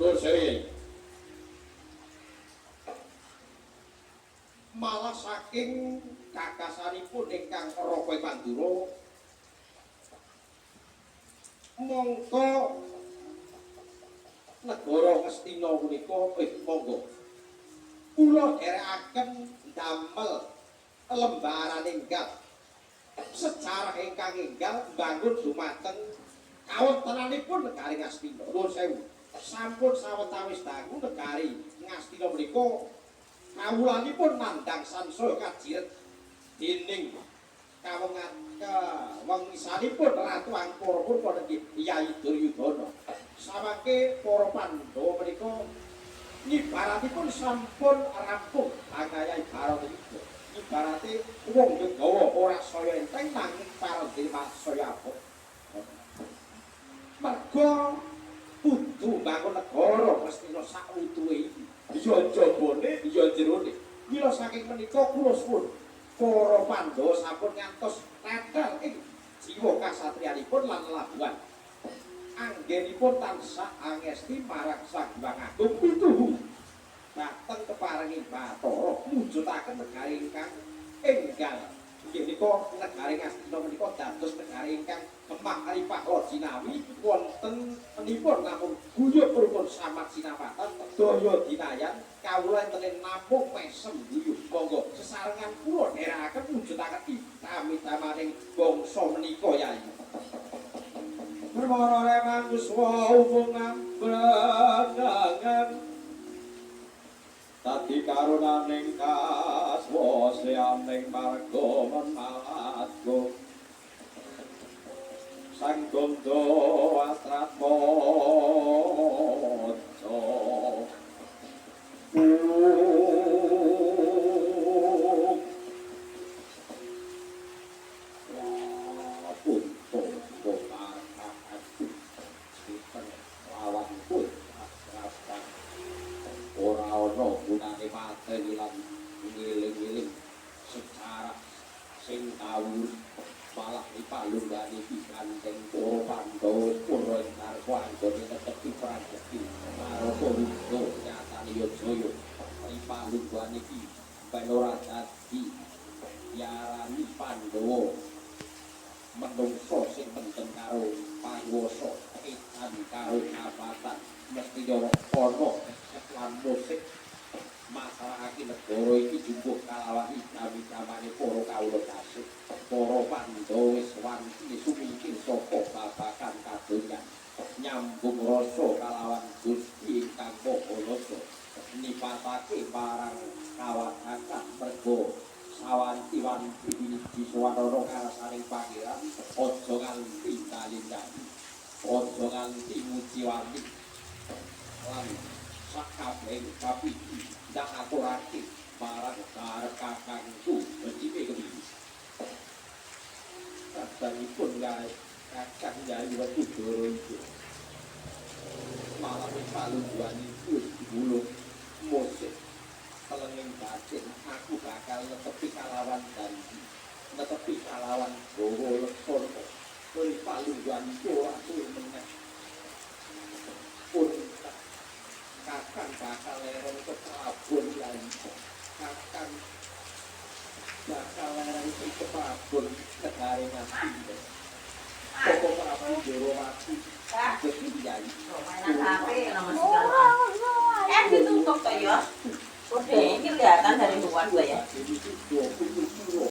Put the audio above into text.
Nuwun sewu. Malah saking kakasanipun ingkang Raka Pandura mongko negara Ngastina punika monggo kula dherekaken damel lembaran enggal sejarah ingkang enggal mbangun dumateng kawontenanipun negari Ngastina. Nuwun sewu. Sampun sawetawis dangu negari Ngastina menika kawulanipun nandhang sansaya kajiret dening kawengisanipun Ratu Angkara Murka niki Yayi Duryudana. Samangke para Pandhawa menika ngibaratipun sampun rampung angayahi Bharatayuda. Ibarate wong ngegawa ora saya enteng nanging parandene saya abot. Merga kudu mbangun negara Ngastina sakwutuhe iki. Ya jabane ya jerone. Mila saking menika kula suwun para Pandhawa sampun ngantos tetel ing jiwa kasatriyanipun lan labuhan. Anggenipun tansah angesti marang Sang Hyang Agung pituhu dhateng keparengi Bathara mujudaken negari ingkang enggal. Inggih nika negari Ngastina menika dados negari ingkang gemah ripah loh jinawi wonten menipun namung guyub rukun samad sinapatan daya dinayan kawula enten namung mesem guyub. Monggo sesarengan kula dherekaken mujudaken idam-idamaning bangsa menika Yayi. Permana remang kuswa hubungan berandangan tadi karunaning kaswasianing marga menalago sang gondo astratmaja ora ana gunane mateni lan ngiling-ngiling sejarah sing tau malah dipalunggani digandeng para Pandhawa pura ing karsa anggone netepi prajeki Naraka Yuda nyatane ya jaya dipalunggani iki ben ora dadi diarani Pandhawa menungso sing penting karo panguwasa edan karo jabatan mesti yo ana lan musik masrahake negara iki jumbuh kalawan idam-idamane para kawula kasih. Para Pandhawa wis wanci sumingkir saka babagan kadonyan nyambung rasa kalawan Gusti ingkang Maha Rasa nipatake marang kawadakan merga sawanci-wanci winiji swanana ngarsaning pangeran aja nganti kalindani aja nganti nguciwani lan sakabehing bab iki ndak aturake marang karep kakangku becike kepiye kadangipun kae kakang Yayi Werkudara iki malah palungguhan iku wis digulung musik telenging batin aku bakal netepi kalawan janji netepi kalawan gawa leksana kuwi palungguhan iku ora suwe meneh pun kakang bakal leren keprabon Yayi kakang bakal leren keprabon negare Ngastina Koko Prabu Dorowati jadi Yayi Mainan HP nomor 9. Ditutup toh ya. Udah ini kelihatan dari